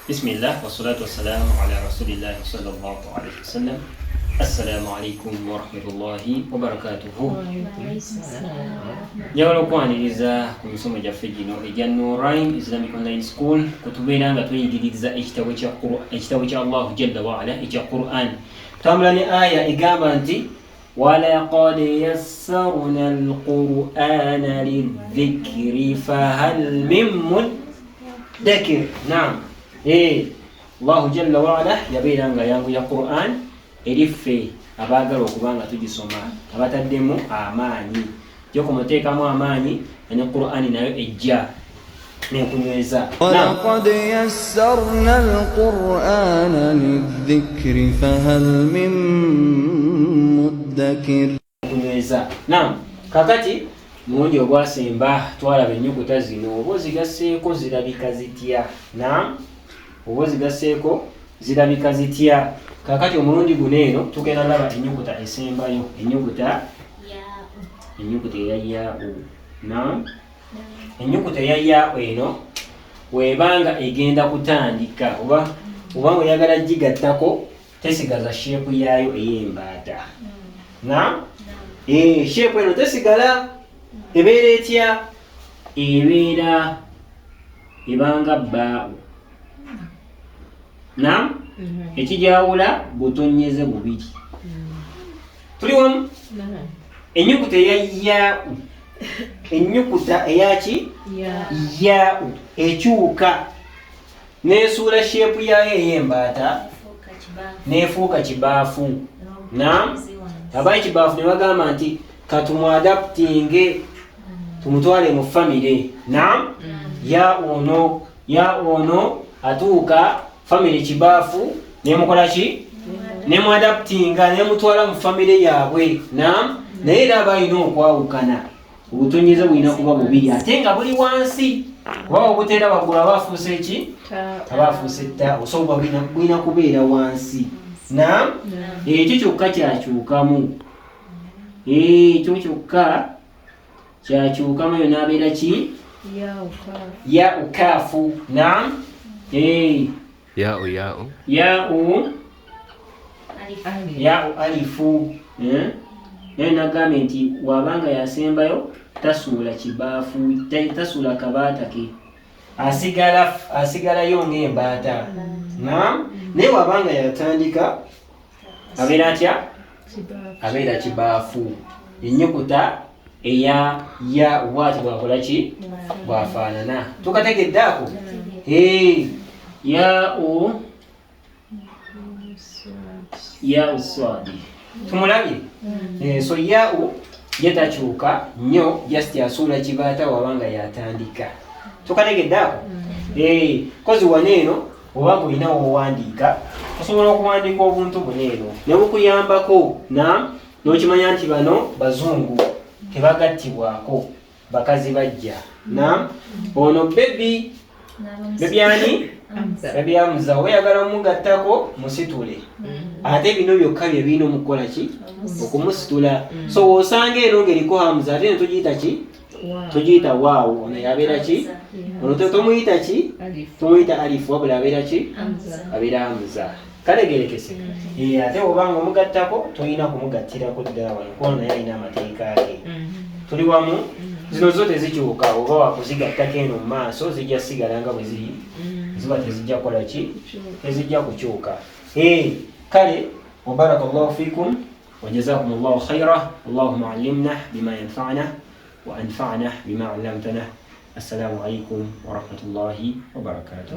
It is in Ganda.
Bismillah wassalatu wassalamu ala rasulillahi sallallahu alaihi wasallam. Assalamu alaikum warahmatullahi wabarakatuhu. Njagala okwaniriza ku misomo gyaffe gino egya Nurain Islamic Online School kutubeera nga tuyigiriza ekitabo kya Allahu jalla waala ekya Quran. Tutambula ne aya egamba nti walaqad yassarna alqur'ana lidhikri fahal min muddakir. Naam. Allahu jalla waala yabeera nga yanguya Quran eri ffe abaagala okuba nga tugisoma abataddemu amaanyi. Jokumuteekamu amaanyi ne Qur'ani nayo ejja nekunyweza. Walaqad yassarna alqur'ana lidhikri fahal min muddakir. Kunyweza. Naam. Kakati mulundi ogwasemba twalaba ennyukuta zino oba ozigasseeko zirabika zitya. Naam. Oba ozigasseeko zirabika zitya. Kakati omulundi guno eno tugenda laba ennyukuta esembayo, ennyukuta eya yaa'u. Naam. Ennyukuta eya yaa'u eno webanga egenda kutandika oba oyagala gigattako tesigaza sheepu yaayo ey'embaata. Naam. Sheepu eno tesigala, ebeera etya? Ebeera ebanga bbaa'u. Naam. Ekijawula butonyeze bubiri. Tuli wamu? Ennyukuta eya yaa'u, ennyukuta eyaki yaa'u ekyuka n'esuula sheepu yaayo ey'embaata n'efuuka kibaafu. Naam. Aba ekibaafu ne bagamba nti katumuadaptinge tumutwale mu famire. Naam. Ya ono atuuka famire kibaafu nemukola ki? Nemuadaptinga nemutwala mu famire yaabwe. Naam. Naye era aba alina okwawukana, obutonyeze bulina kuba bubiri ate nga buli wansi, kuba obuteera waggulu aba afuuse ki? Aba afuuse tta. Osobola bulina kubeera wansi. Naam. Ekyo kyokka kyakyukamu, ekyo kyokka kyakyukamu eyo n'abeera ki? Ya ukaafu. Naam. Ya'u ya'u. Ya'u ya'u alifu. Naye nagambye nti wabanga yasembayo tasuula kibaafu, tasuula kabaata ke, asigalayo ng'embaata. Naam. Naye wabanga yatandika abeera atya? Abeera kibaafu. Ennyukuta eya ya bwati bwakola ki? Bwafaanana. Tukategedde ako? Ya'u ya'u swadi. Tumulabye? So ya'u ye takyuka nnyo, just asuula kibaata wabanga yatandika. Tukategedde ako? Kozi wano eno oba ng'olina w'owandiika osobola okuwandiika obuntu buno eno ne bukuyambako n'okimanya nti bano bazungu tebagattibwako, bakazi bajja. Naam. Ono bebi ani? Bebi Hamza. Oyagala omugattako musitule, ate bino byokka bye birina omukukola ki? Okumusitula. So w'osanga eno ng'eriko Hamza ate ne tugiyita ki? Tugiyita waawo. Ono yabeera ki? Ono tomuyita ki? Tumuyita alifu, wabula abeera ki? Abeera Hamza. Kalegerekese. Ate bw'obanga omugattako tolina kumugattirako ddala wano, kuba naye alina amateeka ge. Tuli wamu? Zino zo tezikyuka, oba wakuzigattako eno mu maaso zijja sigala nga bwe ziri, ziba tezijja kukola ki? Tezijja kukyuka. Kale wa barakallahu fikum wa jazakumullahu khaira. Allahumma allimna bima yanfa'ana wa anfa'na bima 'allamtana. Assalamu alaikum wa rahmatullahi wa barakatuh.